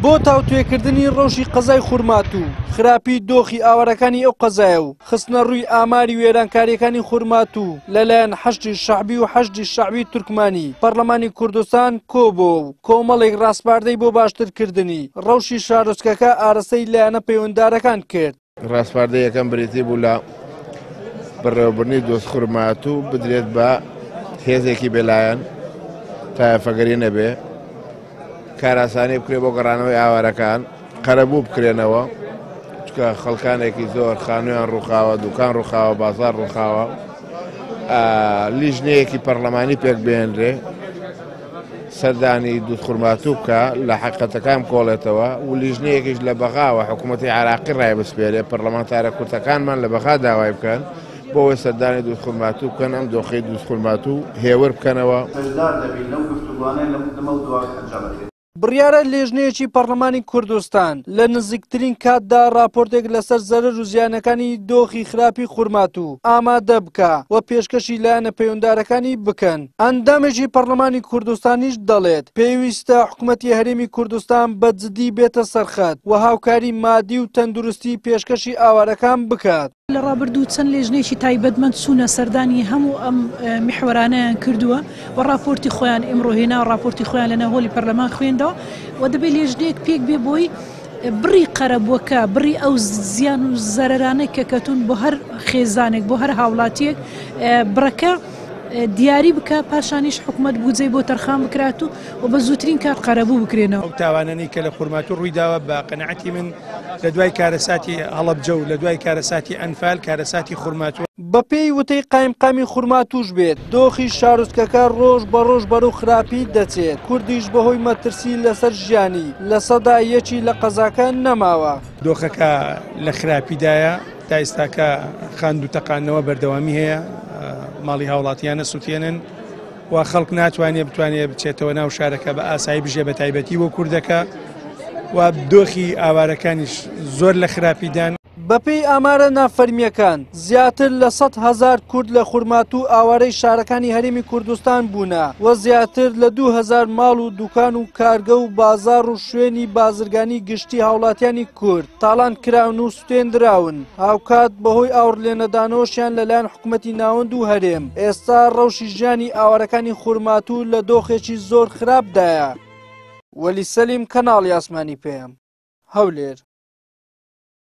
بۆ تاوتوێکردنی ڕەوشی قەزای خورماتوو، خراپی دۆخی ئاوارەکانی ئەو قەزایە و خستنەڕووی ئاماری وێرانکارییەکانی خورماتوو لەلایەن حەشدی شەعبی و حەشدی شەعبی تورکمانی، پەرلەمانی کوردستان کۆبۆوە و کۆمەڵێک ڕاسپاردەی بۆ باشترکردنی ڕەوشی شارۆچکەکە ئارەستەی لایەنە پەیوەنددارەکان کرد. ڕاسپاردەی یەکەم بریتی بوو لە بەڕێوەبردنی دۆزخورماتوو بدرێت بە هێزێکی بێلایەن تایەفەگەری نەبێ، کارئاسانی بکرێت بۆ گەڕانەوەی ئاوارەکان، قەرەبوو بکرێنەوە، چونکە خەڵکانێکی زۆر خانوویان ڕووخاوە، دوکان ڕووخاوە، بازاڕ ڕووخاوە، لیژنەیەکی پەرلەمانی پێک بهێنرێ سەردانی دووزخورماتوو بکا، لە حەقیقەتەکان بکۆڵێتەوە و لیژنەیەکیش لە بەغاوە حکوومەتی عێراقی ڕایبسپێرێ، پەرلەمانتارە کورتەکانمان لە بەغا داوای بکەن بۆ ئەوەی سەردانی دووزخورماتوو بکەن، ئەم دۆخەی دووزخورماتوو هێور بکەنەوە. بەشدار دەبین لەو گفتوگۆانەی لەمەودوا ئەنجام ئەدرێت. بڕیارە لێژنەیەکی پەڕلەمانی کوردستان لە نزیکترین کاتدا ڕاپۆرتێک لەسەر زەرەر و زیانەکانی دۆخی خراپی خورماتوو ئامادە بکا و پێشکەشی لایەنە پەیوەندارەکانی بکەن. ئەندامێکی پەڕلەمانی کوردستانیش دەڵێت، پێویستە حکومەتی هەرێمی کوردستان بە جدی بێتە سەرخەت و هاوکاری مادی و تەندروستی پێشکەشی ئاوارەکان بکات. لە ڕابردوو چەند لێژنەیەکی تایبەتمەند چوونە سەردانی هەموو ئەم میحوەرانەیان کردووە و ڕاپۆرتی خۆیان ئیمڕۆ هێنا و ڕاپۆرتی خۆیان لە ناو هۆلی پەرلەمان خوێندەوە و دەبێت لێژنەیەک پێک بێ بۆی بڕی قەرەبووەکە، بڕی ئەو زیان و زەرەرانەی کە کەتوون بۆ هەر خێزانێک، بۆ هەر هاوڵاتییەک بڕەکە دیاری بکا، پاشانیش حکومەت بودجەی بۆ تەرخان بکرات و و بە زووترین کات قەرەبوو بکرێنەوە. ئەو تاوانانەی کە لە خورماتوو ڕوویداوە بە قەناعەتی من لە دوای کارەساتی هەڵەبجە و لە دوای کارەساتی ئەنفال، کارەساتی خورماتووە. بەپێی وتەی قایمقامی خورماتووش بێت، دۆخی شارۆچکەکە ڕۆژ بە ڕۆژ بەرەو خراپی دەچێت، کوردیش بەهۆی مەترسی لەسەر ژیانی، 1% لە قەزاکە نەماوە. دۆخەکە لە خراپیدایە، تا ئیستاکە خاند و تەقاندنەوە بەردەوامی هەیە، ماڵی هاوڵاتیان ئەسوتێنن و خەڵک ناتوانێت بتوانێت بچێتەوە ناو شارەکە بە ئاسایی بژێ، بە تایبەتی بۆ کوردەکە و دۆخی ئاوارەکانیش زۆر لە خراپیدان. بەپێی ئامارە نافەرمییەکان، زیاتر لە 100,000 کورد لە خورماتوو ئاوارەی شارەکانی هەرێمی کوردستان بوونە و زیاتر لە 2000 ماڵ و دوکان و کارگە و بازاڕ و شوێنی بازرگانی گشتی هاوڵاتیانی کورد تاڵان کراون و سوتێندراون، هاوکات بەهۆی ئاوڕلێنەدانەوەشیان لەلایەن حکومەتی ناوەند و هەرێم، ئێستا ڕەوشی ژیانی ئاوارەکانی خورماتوو لە دۆخێکی زۆر خراپدایە. وەلی سەلیم، کەناڵی ئاسمانی پەیام، هەولێر.